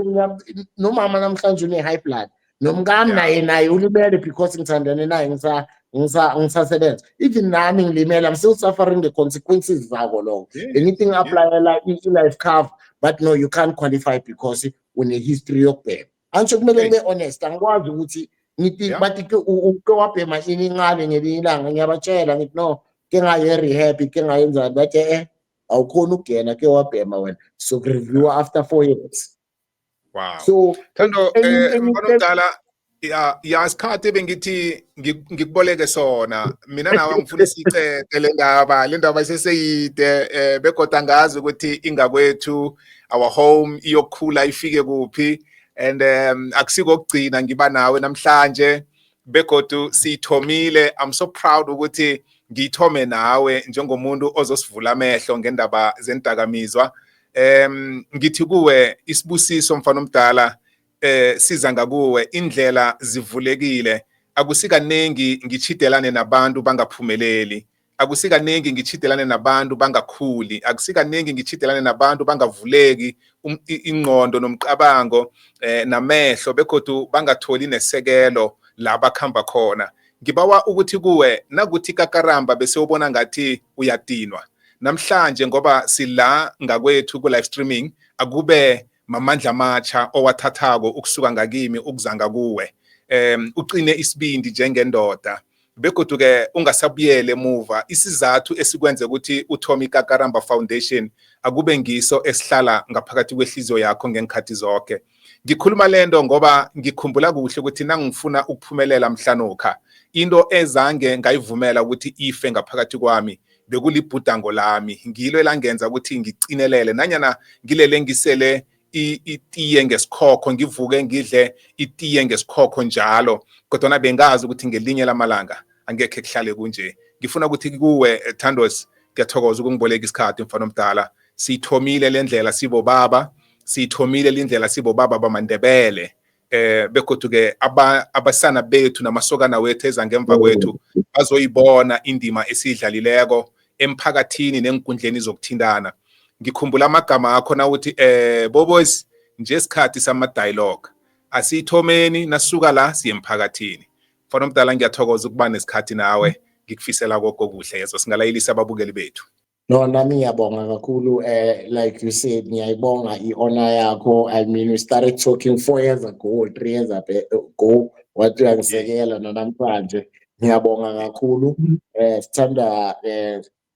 nomama namhlanje une high blood, nomkami naye ulimele because ngithandane naye ngisasebenza. Even nami ngilimele, I'm still suffering the consequences zako lokho. Bengithi ngi-applyela i-life cover, but no, you can't qualify because une-history yokubhema. Angisho kumele ngibe honest, angikwazi ukuthi ngithi bathi ke uke wabhema ini incane ngelinye ilanga. Ngiyabatshela, ngithi no, ke ngaye rehab, ke ngayenzani. Bathi awukhoni ukungena, ke wabhema wena, so review after 4 years. So Thando, mfana omdala, ya, isikhathi bengithi ngikuboleke sona mina nawe, ngifuna sicede le ndaba. Le ndaba iseseyide, begodu angazi ukuthi ingakwethu, our home, iyokhula ifike kuphi. And akusiko okugcina ngiba nawe namhlanje, begodu siyithomile. I'm so proud ukuthi ngiyithome nawe njengomuntu ozosivula amehlo ngendaba zendakamizwa. Ngithi kuwe isibusiso, mfana omdala, siza ngakuwe, indlela zivulekile. Akusikaningi ngichidelane nabantu bangaphumeleli, akusikaningi ngichidelane nabantu bangakhuli, akusikaningi ngichidelane nabantu bangavuleki ingqondo nomcabango namehlo, begodu bangatholi nesekelo la bakhamba khona. Ngibawa ukuthi kuwe nakuthi Kakaramba bese ubona ngathi uyadinwa namhlanje, ngoba sila ngakwethu ku live streaming, akube mamandla amatsha owathathako ukusuka ngakimi ukuza ngakuwe. Uqine isibindi njengendoda, begodu ke ungasabuyele emuva. Isizathu esikwenze ukuthi uthome iKakaramba Foundation akube ngiso esihlala ngaphakathi kwehliziyo yakho ngenkhathi zonke. Ngikhuluma lento ngoba ngikhumbula kuhle ukuthi nangifuna ukuphumelela mhlanokha, into ezange ngayivumela ukuthi ife ngaphakathi kwami bekulibhudango lami. Ngilo elangenza ukuthi ngicinelele nanyana ngilele ngisele itiye ngesikhokho, ngivuke ngidle itiye ngesikhokho njalo, kodwana bengazi ukuthi ngelinye lamalanga angekhe kuhlale kunje. Ngifuna ukuthi kuwe, Thandos, ngiyathokoza ukungiboleka isikhathi, mfana omdala. Siyithomile le ndlela sibobaba, siyithomile lindlela sibobaba bamaNdebele, begodu ke abasana bethu namasokana wethu eza ngemva kwethu bazoyibona indima esiyidlalileko emphakathini nenkundleni zokuthintana. Ngikhumbula amagama akho nawuthi, "Bobos, nje isikhathi sama dialogue asiyithomeni, nasuka la siye emphakathini." Mfana omdala, ngiyathokoza ukuba nesikhathi nawe, ngikufisela konke okuhle. Yezo singalayelisa ababukeli bethu. No, nami ngiyabonga kakhulu. Like you said, ngiyayibonga i-honor yakho. I mean, we started talking 4 years ago, 3 years ago. Wathi uyangisekela nanamhlanje. Ngiyabonga kakhulu. Sithanda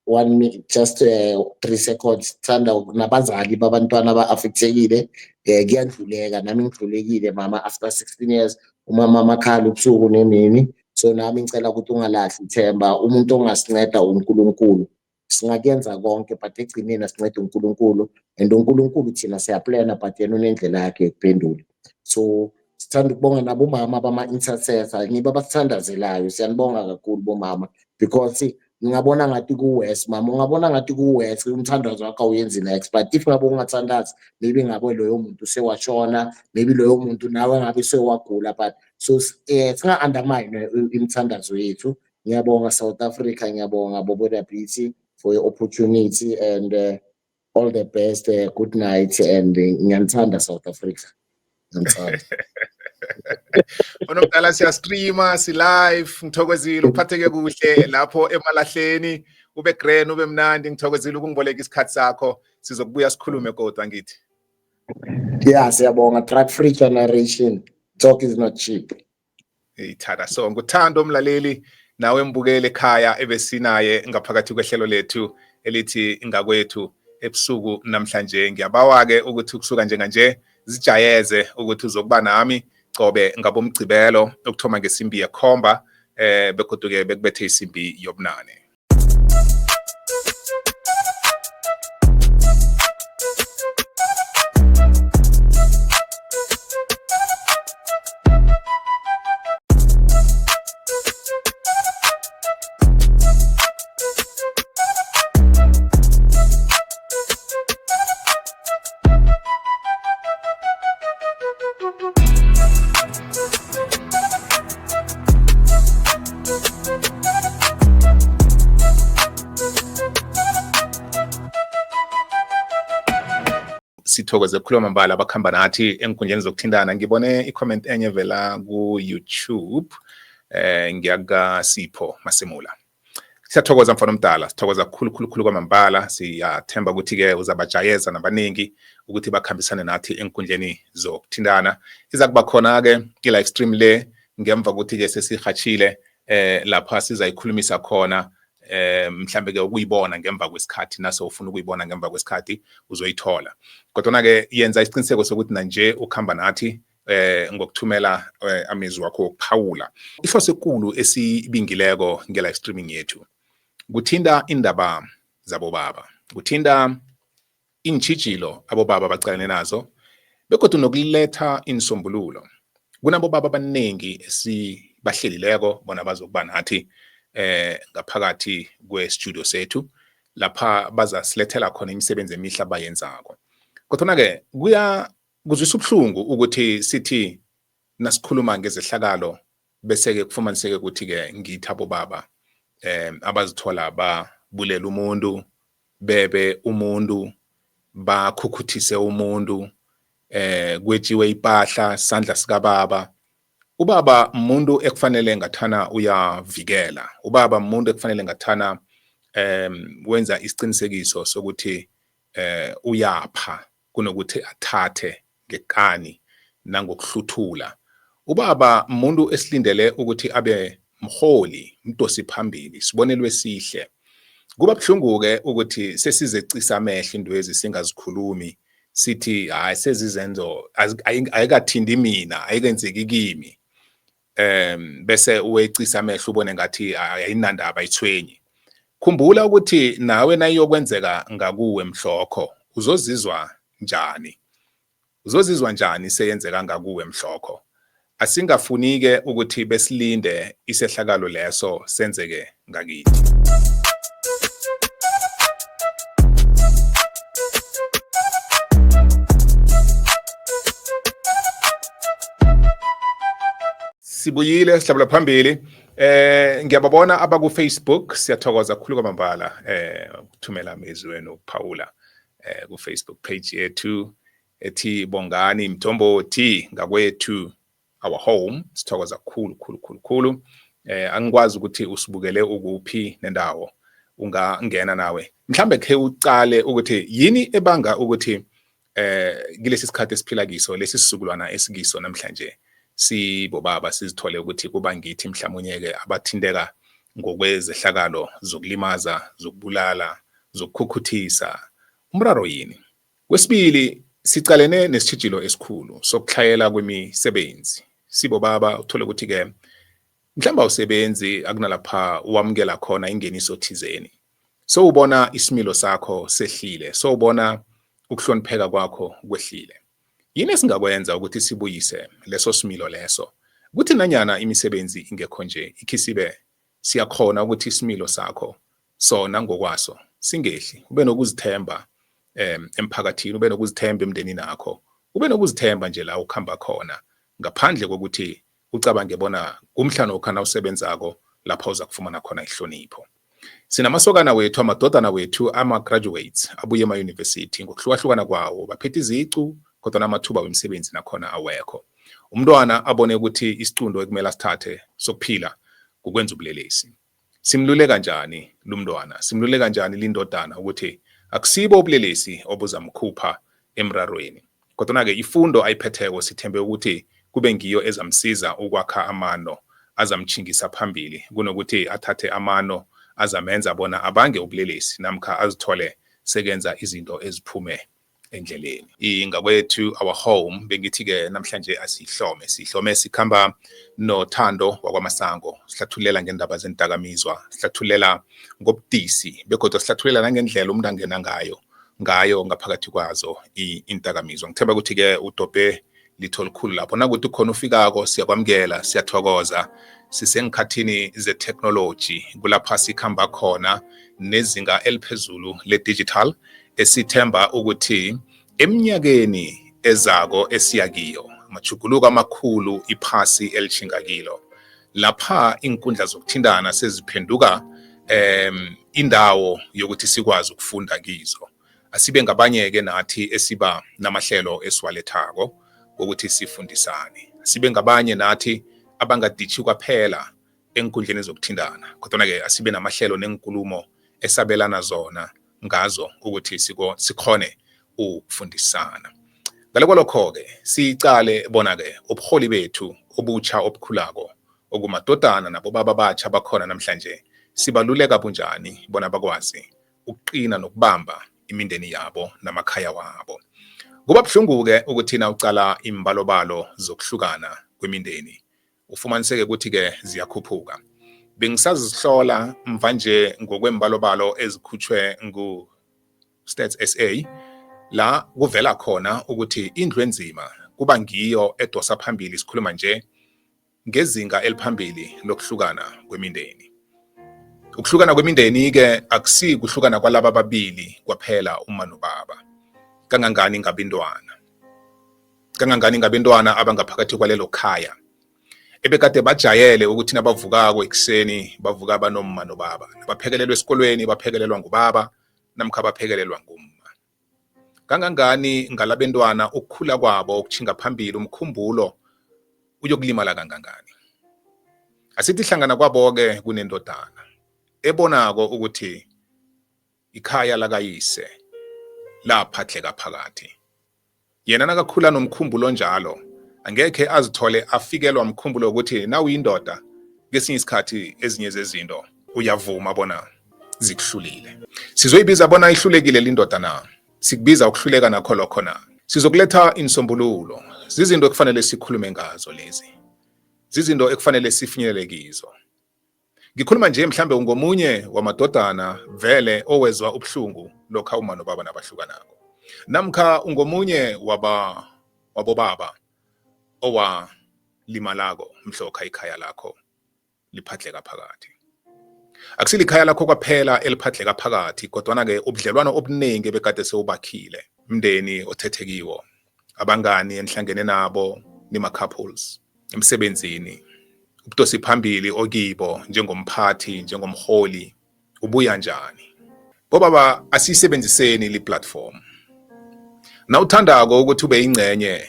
one minute, just 3 seconds. Sithanda nabazali babantwana aba-affectekile. Kuyandluleka, nami ngidlulekile mama after 16 years. Umama amakhala ubusuku nemini. So nami ngicela ukuthi ungalahli ithemba. Umuntu ongasinceda uNkulunkulu. Singakuyenza konke, but ekugcineni asincede uNkulunkulu, and uNkulunkulu thina siyaplana, but yena unendlela yakhe yokuphendula. So sithanda ukubonga nabomama bama-intercessor, ngibo abasithandazelayo. Siyanibonga kakhulu bomama, because ngingabona ngathi ku-worse, mama, ungabona ngathi ku-worse, umthandazo wakho awuyenzi next, but if ngabe ungathandazi, maybe ngabe loyo muntu sewashona, maybe loyo muntu nawe ngabe sewagula. But so singa-undermine imithandazo yethu. Ngiyabonga South Africa, ngiyabonga Bobo Beauty for your opportunity and all the best. Good night and ngiyanithanda South Africa, ngiyanithanda. Onomdala, siyastreama, si-live. Ngithokozile, uphatheke kuhle lapho emalahleni, ube grand, ube mnandi. Ngithokozile ukungiboleka isikhathi sakho. Sizokubuya sikhulume kodwa, ngithi. Yeah, siyabonga. Drug free generation, talk is not cheap. Ithanda. So nguthando umlaleli nawe mbukele ekhaya ebesinaye ngaphakathi kwehlelo lethu elithi Ngakwethu ebusuku namhlanje. Ngiyabawa-ke ukuthi kusuka njenganje zijayeze ukuthi uzokuba nami cobe ngabomgcibelo ukuthoma ngesimbi yekhomba begodu-ke bekubethe isimbi yobunane. Sithokoze kukhuluma mbala abakhamba nathi enkundleni zokuthintana. Ngibone i-comment enye vela ku-YouTube, ngiyaka Sipho Masimula. Siyathokoza mfana omdala, sithokoza khulu khulu khulu kwamambala. Siyathemba ukuthi-ke uzabajayeza nabaningi ukuthi bakhambisane nathi enkundleni zokuthintana. Iza kuba khona-ke i-live stream le ngemva kokuthi-ke sesihatshile lapha sizayikhulumisa khona. Mhlambe ke ukuyibona ngemva kwesikhathi, naso ufuna ukuyibona ngemva kwesikhathi uzoyithola, kodwa ke yenza isiqiniseko sokuthi nanje ukhamba nathi ngokuthumela amezwi wakho wokuphawula. Ihloso ekulu esibingileko nge-live streaming yethu kuthinta indaba zabobaba, kuthinta iintjhijilo abobaba baqalene nazo begodwa nokuletha insombululo. Kunabobaba abaningi esibahlelileko bona bazokuba nathi ngaphakathi kwe-studio sethu lapha bazasilethela khona imisebenzi emihle abayenzako. Kodwa-ke kuya kuzwisa ubuhlungu ukuthi sithi nasikhuluma ngezehlakalo bese-ke kufumaniseke ukuthi-ke ngithi abobaba abazithola babulela umuntu, bebe umuntu, bakhukhuthise umuntu, kwetshiwe ipahla sandla sikababa. Ubaba umuntu ekufanele ngathana uyavikela, ubaba umuntu ekufanele ngathana wenza isiqinisekiso sokuthi uyapha kunokuthi athathe ngekani nangokuhluthula. Ubaba umuntu esilindele ukuthi abe mholi, mdosi phambili, sibonelo esihle. Kuba buhlungu-ke ukuthi sesizecisa amehlo intwezi, singazikhulumi, sithi hayi, sezizenzo ayikathinti mina, ayikenzeki kimi, bese uwecisa amehlo ubone ngathi ayinandaba, ayithwenyi. Khumbula ukuthi nawe nayiyokwenzeka ngakuwe mhlokho uzozizwa njani, uzozizwa njani seyenzeka ngakuwe mhlokho. Asingafuni-ke ukuthi besilinde isehlakalo leso senzeke ngakithi. Sibuyile, sihlabula phambili. Ngiyababona abaku Facebook, siyathokoza kakhulu kwamambala ukuthumela amezwi wenu ukuphawula ku Facebook page yethu ethi Bongani Mthombothi Ngakwethu, our home. Sithokoza kakhulu khulu khulu khulu. Angikwazi ukuthi usibukele ukuphi nendawo. Ungangena nawe mhlambe khe ucale ukuthi yini ebanga ukuthi kilesi sikhathi esiphila kiso, lesi sizukulwana esikiso namhlanje, sibobaba sizithole ukuthi kuba ngithi mhlawumnye-ke abathinteka ngokwezehlakalo zokulimaza, zokubulala, zokukhukhuthisa. Umraro yini? Kwesibili, sicalene nesitjhijilo esikhulu sokuhlayela kwemisebenzi. Sibobaba uthole ukuthi-ke mhlawumbe awusebenzi, akunalapha wamukela khona ingeniso thizeni, so ubona isimilo sakho sehlile, so ubona ukuhlonipheka kwakho kwehlile. Yini esingakwenza ukuthi sibuyise leso similo leso, kuthi nanyana imisebenzi ingekho nje, ikhisibe siyakhona ukuthi isimilo sakho sona ngokwaso singehli, ube nokuzithemba emphakathini, ube nokuzithemba emndenini akho, ube nokuzithemba nje la ukhamba khona, ngaphandle kokuthi ucabange bona kumhla nokha nawusebenzako lapha uza kufumana khona ihlonipho? Sinamasokana wethu, amadodana wethu, ama-graduates abuye ema-university ngokuhlukahlukana kwawo, baphethe izicu, kodwa namathuba wemisebenzi nakhona awekho. Umntwana abone ukuthi isicundo ekumele asithathe sokuphila kukwenza ubulelesi. Simluleka njani lumntwana, simluleka njani lindodana ukuthi akusibo ubulelesi obuzamkhupha emrarweni, kodwa-ke ifundo ayiphetheko sithembe ukuthi kube ngiyo ezamsiza ukwakha amano azamtjhingisa phambili, kunokuthi athathe amano azamenza bona abange ubulelesi namkha azithole sekenza izinto eziphume endleleni? Ingakwethu, our home. Bengithi-ke namhlanje asihlome, sihlome sikhamba noThando wakwaMasango, sihlathulela ngendaba zendakamizwa, sihlathulela ngobudisi begodwa sihlathulela nangendlela umuntu angena ngayo ngaphakathi kwazo indakamizwa. Ngithemba ukuthi-ke udobhe litho likhulu lapho. Nakuthi khona ufikako, siyakwamukela, siyathokoza. Sisengikhathini ze-technology, kulapha sikhamba khona nezinga eliphezulu le-digital, esithemba ukuthi eminyakeni ezako esiya kiyo, amajuguluko amakhulu iphasi elitjhinga kilo, lapha inkundla zokuthintana seziphenduka indawo yokuthi sikwazi ukufunda kizo. Asibe ngabanye-ke nathi esiba namahlelo esiwalethako ukuthi sifundisane. Sibe ngabanye nathi abangaditjhi kwaphela enkundleni zokuthintana, kodwana-ke asibe namahlelo nenkulumo esabelana zona ngazo ukuthi sikhone ukufundisana. Ngale kwalokho-ke, sicale bona-ke ubuholi bethu obutsha obukhulako, okumadodana nabobaba abatsha bakhona namhlanje, sibaluleka bunjani bona bakwazi ukuqina nokubamba imindeni yabo namakhaya wabo. Kuba buhlungu-ke ukuthi nawucala imbalobalo zokuhlukana kwemindeni, ufumaniseke ukuthi-ke ziyakhuphuka. Bengisazihlola mva nje ngokwembalobalo ezikhutshwe ngu-Stats SA, la kuvela khona ukuthi indlu enzima kuba ngiyo edosa phambili, sikhuluma nje, ngezinga eliphambili lokuhlukana kwemindeni. Ukuhlukana kwemindeni-ke akusi kuhlukana kwalaba ababili kwaphela, uma nobaba. Kangangani ngabintwana? Kangangani ngabentwana abangaphakathi kwalelo khaya ebekade bajayele ukuthi nabavukako ekuseni bavuka banomma nobaba, nabaphekelelwa esikolweni baphekelelwa ngubaba namkha baphekelelwa ngumma? Kangangani ngalabentwana, ukukhula kwabo ukutjhinga phambili, umkhumbulo uyokulimala kangangani? Asithi hlangana kwabo-ke kunendodana ebonako ukuthi ikhaya lakayise laphatleka phakathi. Yena nakakhula nomkhumbulo njalo, angekhe azithole afikelwa mkhumbulo wokuthi nawuyindoda kesinye isikhathi ezinye zezinto uyavuma bona zikuhlulile. Sizoyibiza bona ihlulekile lindoda na? Sikubiza ukuhluleka nakho lokho na? Sizokuletha insombululo. Zizinto ekufanele sikhulume ngazo lezi, zizinto ekufanele sifinyelele kizo. Ngikhuluma nje mhlambe ungomunye wamadodana vele owezwa ubuhlungu lokha uma nobaba nabahlukanako, namkha ungomunye waba wabobaba owalimalako mhlokha ikhaya lakho liphatleka phakathi. Akusilikhaya lakho kwaphela eliphatleka phakathi, kodwana-ke ubudlelwano obuningi ebekade sewubakhile, umndeni othethekiwo, abangani enihlangene nabo nima-couples, emsebenzini, ubudosi phambili okibo njengomphathi, njengomholi, ubuya njani? Bobaba, asiyisebenziseni li-platform. Nawuthandako ukuthi ube ingcenye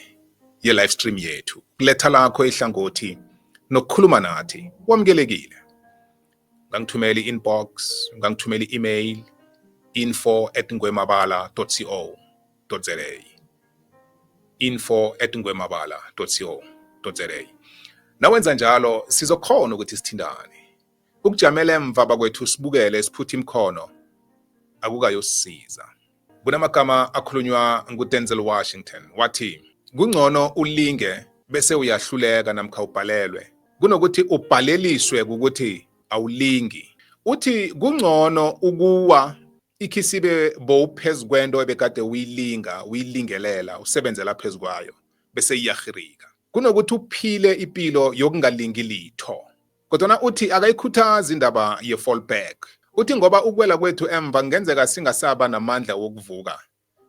ye-live stream yethu, kuletha lakho ihlangothi nokukhuluma nathi, wamukelekile. Ungangithumela i-inbox, ungangithumela i-email, info@ngwemabala.co.za, info@ngwemabala.co.za. Nawenza njalo sizokhona ukuthi sithindane. Ukujamela emva bakwethu sibukele siphutha imkhono akukayosisiza. Kunamagama akhulunywa nguDenzel Washington, wathi kungcono ulinge bese uyahluleka namkha ubhalelwe kunokuthi ubhaleliswe ukuthi awulingi. Uthi kungcono ukuwa ikhisibe bowuphezu kwento ebekade uyilinga, uyilingelela, usebenzela phezu kwayo bese iyahirika, kunokuthi uphile impilo yokungalingi litho. Kodwana uthi akayikhuthazi indaba ye-fall back. Uthi ngoba ukwela kwethu emva kungenzeka singasaba namandla wokuvuka,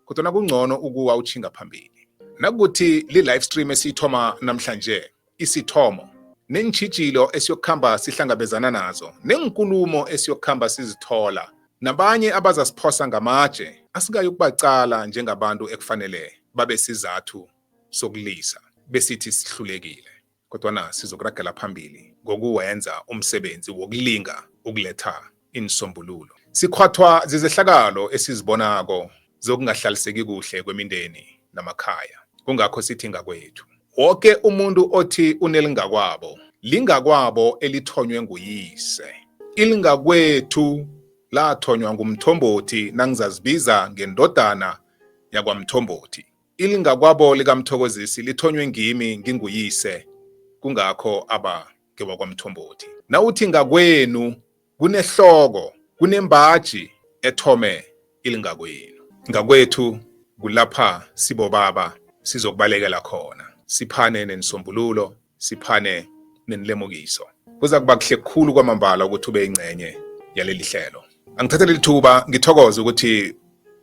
kodwana kungcono ukuwa utshinga phambili. Nakuthi li-live stream esiyithoma namhlanje, isithomo neentjhijilo esiyokukhamba sihlangabezana nazo, neenkulumo esiyokukhamba sizithola, nabanye abazasiphosa ngamatshe, asikayokubacala njengabantu ekufanele babe sizathu sokulisa besithi sihlulekile, kodwana sizokuragela phambili ngokuwenza umsebenzi wokulinga ukuletha insombululo. Sikhwathwa zizehlakalo esizibonako zokungahlaliseki kuhle kwemindeni namakhaya. Kungakho sithi ngakwethu. Woke umuntu othi unelingakwabo, lingakwabo elithonywe nguyise. Ilingakwethu lathonywa nguMthombothi, nangizazibiza ngendodana yakwaMthombothi. Ilingakwabo likaMthokozisi lithonywe ngimi nginguyise, kungakho aba ngewakwaMthombothi. Nawuthi ngakwenu kunehloko, kunembaji ethome ilingakwenu. Ngakwethu kulapha sibobaba sizokubalekela khona, siphane nenisombululo, siphane nenilemukiso. Kuza kuba kuhle khulu kwamambala ukuthi ube ingcenye yaleli hlelo. Angithathe leli thuba ngithokoze ukuthi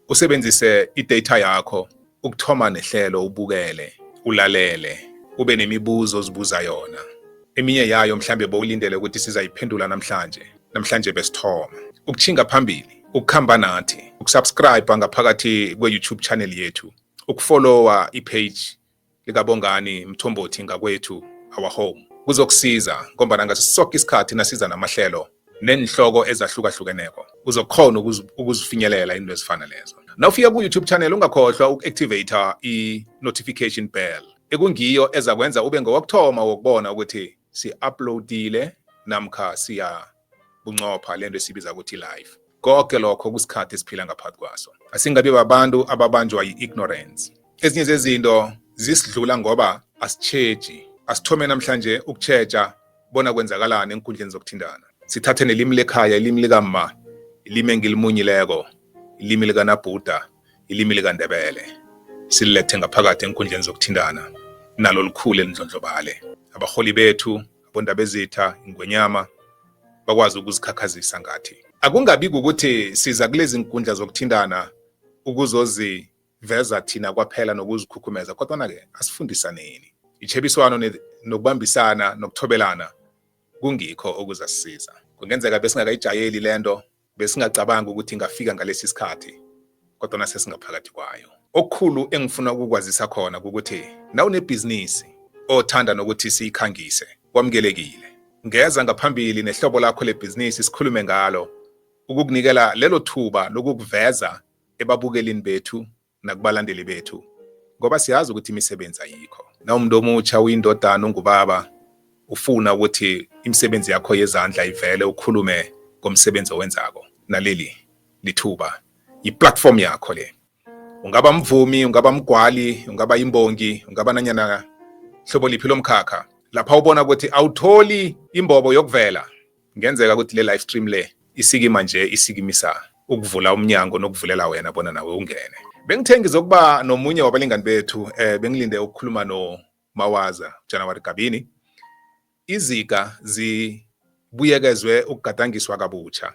usebenzise i-data yakho ukuthoma nehlelo, ubukele, ulalele, ube nemibuzo ozibuza yona. Eminye yayo mhlambe bowulindele ukuthi sizayiphendula namhlanje. Namhlanje besithoma ukutshinga phambili, ukukhamba nathi, ukusubscribe ngaphakathi kwe-YouTube channel yethu, ukufollowa i-page likaBongani Mthombothi, Ngakwethu Our Home, kuzokusiza ngombana ngaso sonke isikhathi nasiza namahlelo nenhloko ezahlukahlukeneko uzokhona ukuzifinyelela into ezifana lezo. Nawufika ku-YouTube channel ungakhohlwa uku-activate i-notification bell ekungiyo ezakwenza ube ngowokuthoma wokubona ukuthi si-uploadile namkha siya bunqopha lento esibiza ukuthi live. Konke lokho kusikhathi esiphila ngaphakathi kwaso. Asingabi babantu ababanjwa yi-ignorance. Ezinye zezinto zisidlula ngoba asitjheji. Asithome namhlanje ukutjheja bona kwenzakalani enkundleni zokuthintana. Sithathe nelimi lekhaya, ilimi likamma, ilimi engilimunyileko, ilimi likanabhuda, ilimi likaNdebele, sililethe ngaphakathi enkundleni zokuthintana, nalo likhule lindlondlobale. Abarholi bethu, abondabezitha, ingwenyama, bakwazi ukuzikhakhazisa ngathi. Akungabi kukuthi siza kulezi nkundla zokuthintana ukuzoziveza thina kwaphela nokuzikhukhumeza, kodwana-ke asifundisaneni. Itjhebiswano nokubambisana nokuthobelana kungikho okuzasisiza. Kungenzeka besingakayijayeli lento, besingacabangi ukuthi ingafika ngalesi sikhathi, kodwa sesingaphakathi kwayo. Okukhulu engifuna ukukwazisa khona ukuthi nawunebhizinisi othanda nokuthi siyikhangise, wamukelekile. Ngeza ngaphambili nehlobo lakho lebhizinisi sikhulume ngalo, ukukunikela lelo thuba lokukuveza ebabukelini bethu nakubalandeli bethu, ngoba siyazi ukuthi imisebenzi ayikho. Nawumuntu omutsha, uyindodana, ungubaba, ufuna ukuthi imisebenzi yakho yezandla ivele, ukhulume ngomsebenzi owenzako, naleli lithuba, yi-platform yakho le. Ungaba mvumi, ungaba mgwali, ungaba imbongi, ungaba nanyana hlobo liphi lomkhakha lapha ubona ukuthi awutholi imbobo yokuvela. Ngenzeka ukuthi le live stream le isikima nje isikimisa ukuvula umnyango nokuvulela wena bona nawe ungene. Bengithe ngizokuba nomunye wabalingani bethu, bengilinde ukukhuluma no Mawaza January Gabini. Iziga zibuyekezwe ukugadangiswa kabutsha.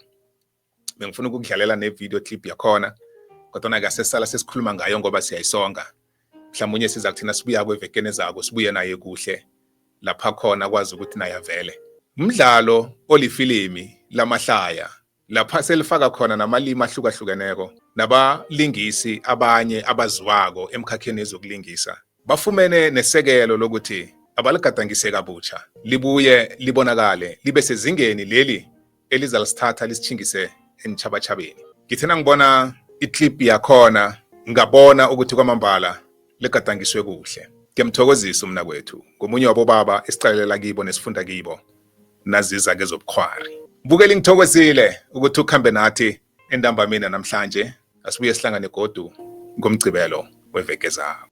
Bengifuna ukukudlalela ne-video clip yakhona, kodwa ke sesala sesikhuluma ngayo ngoba siyayisonga. Mhlawumbe siza kuthina sibuya kwevekeni ezako sibuye naye kuhle lapha khona kwazi ukuthi naye avele. Umdlalo olifilimi lamahlaya lapha selifaka khona namalimi ahlukahlukeneko, nabalingisi abanye abaziwako emkhakheni wezokulingisa bafumene nesekelo lokuthi abaligadangise kabutsha, libuye libonakale libe sezingeni leli. Elizalisithatha lisitjhingise entjhabatjhabeni. Ngithe nangibona iclip yakhona, ngabona ukuthi kwamambala ligadangiswe kuhle. Ngiyamthokozisa umnakwethu, ngomunye wabobaba esiqalelela kibo nesifunda kibo naziza kezobukghwari. Mbukeli, ngithokozile ukuthi ukhambe nathi entambameni namhlanje. Asibuye sihlangane godu ngomgcibelo weveke zako.